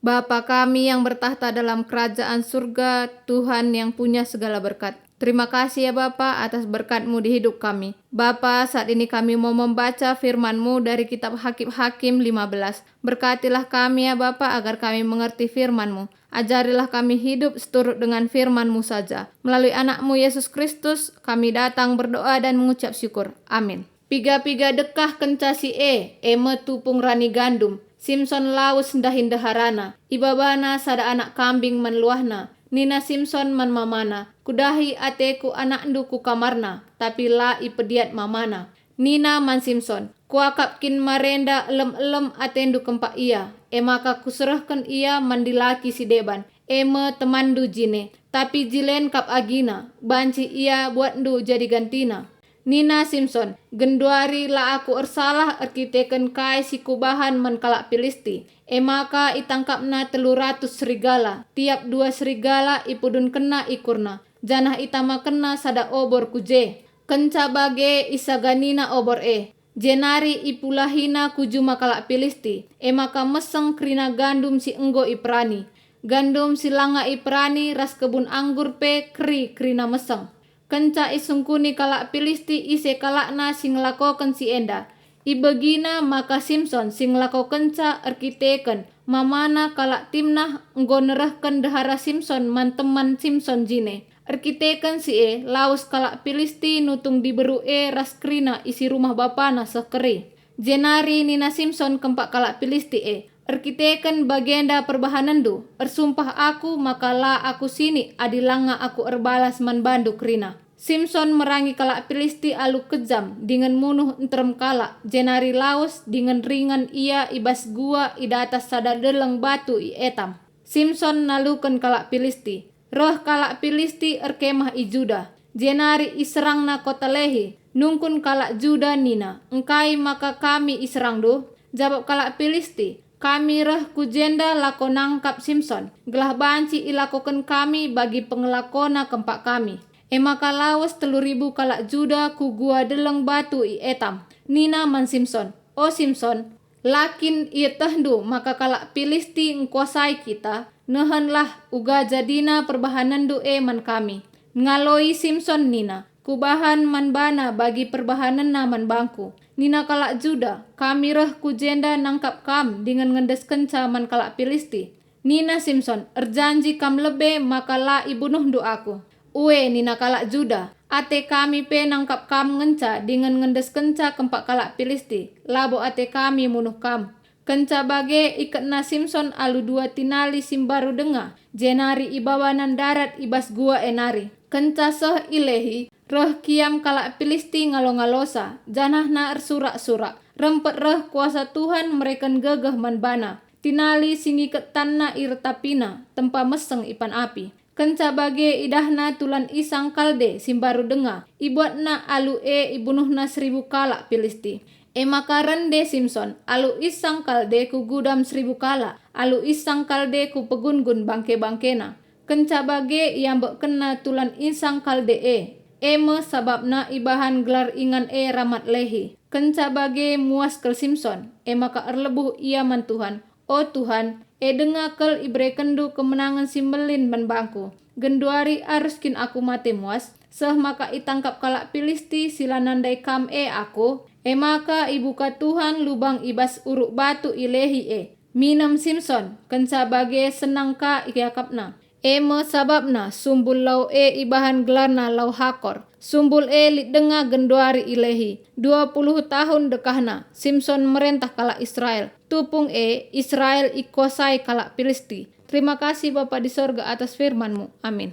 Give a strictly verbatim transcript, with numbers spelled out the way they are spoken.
Bapa kami yang bertakhta dalam kerajaan surga, Tuhan yang punya segala berkat. Terima kasih ya Bapa atas berkat-Mu di hidup kami. Bapa, saat ini kami mau membaca firman-Mu dari kitab Hakim-Hakim lima belas. Berkatilah kami ya Bapa agar kami mengerti firman-Mu. Ajarilah kami hidup seturut dengan firman-Mu saja. Melalui Anak-Mu Yesus Kristus, kami datang berdoa dan mengucap syukur. Amin. Piga-piga dekah kenca si e, e me tupung rani gandum. Simson lawes ndahi ndeharana. Ibabana sada anak kambing man luahna. Nina Simson man mamana, "Kudahi ateku anakndu ku kamarna," tapi la ipediat mamana. Nina man Simson, "Kuakap kin marenda elem-elem atendu kempak ia, e maka kuserehken ia man dilaki si deban, e me temanndu jine, tapi jilen kap agina, banci ia buatndu jadi gantina." Nina Simson, "Genduari la aku ersalah erkiteken kai si kubahan man kalak Pilisti." E maka itangkapna telu ratus serigala, tiap dua serigala ipudunkenna ikurna, janah itamakenna sada obor ku je. Kenca bage isaganina obor e, jenari ipulahina ku juma kalak Pilisti, e maka meseng kerina gandum si enggo iperani. Gandum si langa iperani ras kebun anggur pe keri kerina meseng. Kenca isungkuni kalak Pilisti ise kalakna si ngelakoken si enda, ibegina maka Simson si ngelakokenca erkiteken mamana kalak Timnah enggo nerehken ndehara Simson man teman Simson jine. Erkiteken si e, lawes kalak Pilisti nutung diberu e ras kerina isi rumah bapana seh keri. Jenari nina Simson kempak kalak Pilisti e, "Erkiteken bagenda perbahanenndu, ersumpah aku maka la aku sinik adi langa aku erbalas man bandu kerina." Simson merangi kalak Pilisti alu kejam dingen munuh nterem kalak, jenari lawes dingen ringan ia i bas gua i datas sada deleng batu i Etam. Simson naluken kalak Pilisti. Reh kalak Pilisti erkemah i Juda, jenari iserangna kota Lehi. Nungkun kalak Juda nina, "Engkai maka kami iserangndu?" Jabap kalak Pilisti, "Kami reh ku jenda lako nangkap Simson, gelah banci ilakoken kami bagi pengelakona kempak kami." E maka lawes telu ribu kalak Juda ku gua deleng batu i Etam. Nina man Simson, "O Simson, la kin ietehndu maka kalak Pilisti ngkuasai kita? Nehenlah uga jadina perbahanenndu e man kami." Ngaloi Simson nina, "Kubahan man bana bagi perbahanenna man bangku." Nina kalak Juda, "Kami reh ku jenda nangkap kam dingen ngendeskenca man kalak Pilisti." Nina Simson, "Erjanji kam lebe maka la ibunuhndu aku." "Ue," nina kalak Juda, "ate kami pe nangkap kam ngenca dingen ngendeskenca kempak kalak Pilisti, labo ate kami munuh kam." Kenca bage iketna Simson alu dua tinali si mbaru denga, jenari ibabana ndarat i bas gua e nari. Kenca seh i Lehi, reh kiam kalak Pilisti ngalo-ngalosa, janahna ersurak-surak. Rempet reh kuasa Tuhan mereken gegeh man bana. Tinali si ngiket tanna iretapina, tempa meseng ipan api. Kenca bage idahna tulan isang kalde si mbaru denga, ibuatna alu e ibunuhna seribu kalak Pilisti. E maka rende Simson alu isang kalde ku gudam seribu kalak, alu isang kalde ku pegungun bangke-bangkena. Kenca bage iambekkenna tulan isang kalde e, e me sabapna ibahan gelar ingan e Ramat Lehi. Kenca bage muas kal Simson, e maka erlebuh ia man Tuhan, "O Tuhan, e denga kal iberekenndu kemenangen si mbelin man bangku. Genduari arus kin aku mate muas, seh maka itangkap kalak Pilisti si la nandai kam e aku?" E maka ibuka Tuhan lubang i bas uruk batu i Lehi e. Minem Simson, kenca bage senang ka iakapna. E me sabapna sumbul lau e ibahan gelarna Lau Hakor. Sumbul e lit denga genduari i Lehi. Dua puluh tahun dekahna, Simson merentah kalak Israel. Tupung e, Israel ikuasai kalak Pilisti. Terima kasih Bapa di sorga atas firman-Mu. Amin.